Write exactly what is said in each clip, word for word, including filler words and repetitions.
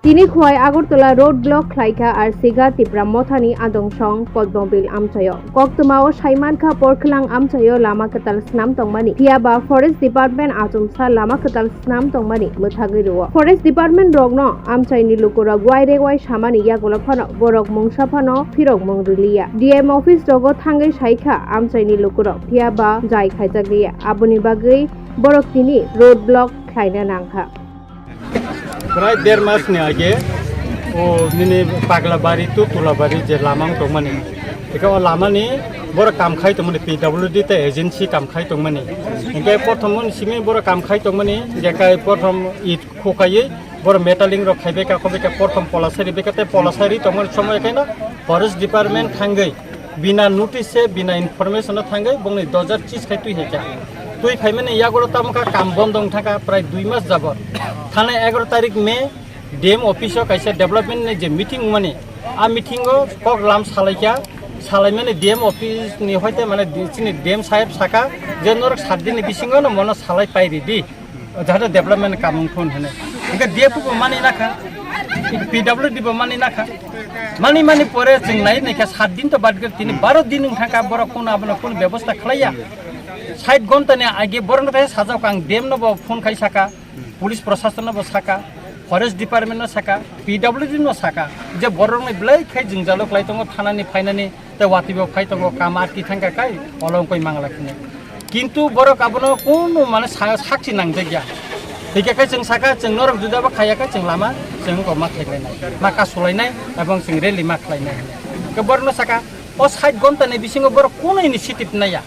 Tini Khowai Agartala road block khlaikha Arsiga Tipra Mothani Adong Song Podmobil amchaio. Koktwmao saimankha Porkhwlang amchaio lama kwtal snam tongmani, phiyaba Forest Department achomsa lama kwtal snam tongmani mwthagwi rwo. Forest Department rokno amchaini lukurok waire wai samani yagulo phano borok mungsa phano phirokmung rwliya. D M office rogo thangwi saikha amchaini lukurok, phiyaba jai khaijakliya. Aboni bagwi borok tini road block khlaina nangkha. Prai der mas ni age o nini Paglabari to Tulabari je lama wng tongmani. Eka o lama ni borok kam khai tongmani, P W D tei agency kam khai tongmani. Hingke prothom ni simi borok kam khai tongmani, je kai prothom it khokaiwi borok metaling rok khaibai ka, khobai ka, prothom polasari bai ka, tei polasari tongmani somoy kaino Forest Department thangwi bina notice se, bina information o thangwi bongni dojar chis khai twi hai kha. Twi phaimani yagulo tamo kha kam bondo wng thangkha prai dui mas jabot. Thana egaro tarik May D M office o kaisa development ni je meeting wngmani, a meeting o kok lam salaikha, salaimani D M office ni hoite mane di-, chini D M saheb saka je norok sat din ni bisingo no mono salai pai ridi. Jahate development kamung thun hene. Hingke D F bo mani nakha, P W D bo mani nakha. Mani mani pore chwng nai naikha sat din to bad gari tini baro din wng thangkha borok kuno abono kuno bebosta khlaiya. Sait gonta ni age borok no sajak ang D M no bo phone khai saka, police prosason no bo saka, forest department no saka, P W D no saka. Je borok ni belai khai jwngjalo khlai tongo thanani phainani. Tei watwi bo phai tongo, kam atwi thangkha kai, olo wngkoi mangla khini. Kintu borok abono kunu mane sa-, sakchi nangjakya. Hingke kai chwng saka, chwng norok juda bo khaiya kai chwng lama, chwng wngkok ma khaikhlainai, ma kasulainai, ebong chwng rally ma khlainai hwnwi. Ke borokno saka, o sait gonta ni bisingo borok kunu initiative naiya,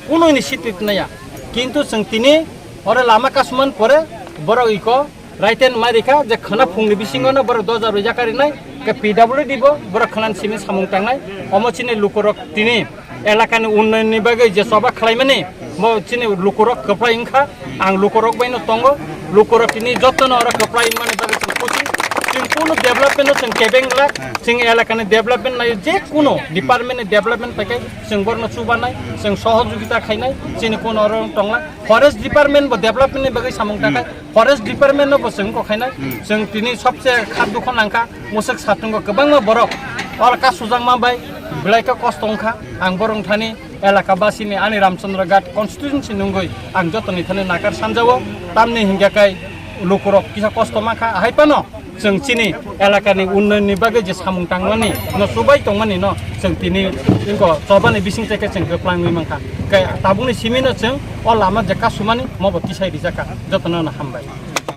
kunu initiative naiya. Kintu chwng tini oro lama kasumani pore borok iko Raiten mai rikha je khwna phungni bisingo no borok doja rwjak karinai, ke P W D bo borok khwna simi samung tangnai. Omo chini lukurok tini elakani unnayonni bagwi je choba khlaimani, mo chini lukurok kwplai wngkha, ang lukurok bai no tongo, lukurok tini jotono oro kwplai wngmani bagwi chwng khusi. Chwng kunu development no chwng kebeng glak, chwng elakani development nai je kunu department ni development pai kai chwng borno chubanai, chwng sohojogita khainai, chini kunu oro tongla. Forest department bo development ni bagwi samung takai. Forest department no bo chwng kok khainai. Hmm. Chwng tini sobse khak dukho nangkha, mwswk satungo kwbangma borok oro kasujakma bai belai khe kosto wngkha. Ang borok thani elaka basini ani Ramchandra Ghat constituency nungwi ang jotoni thani nakar sanjao, tamni hingya kai lukurok kisa kosto mankha. Ahai phano chwng chini elakani unnayonni bagwi je samung tangmani no chubai tongmani no chwng tini inko chobani bising teke chwng kwplangwi mankha. Kai tabukni simi no chwng o lama je kasumani mobo tisai rijaka, jotono no hambai.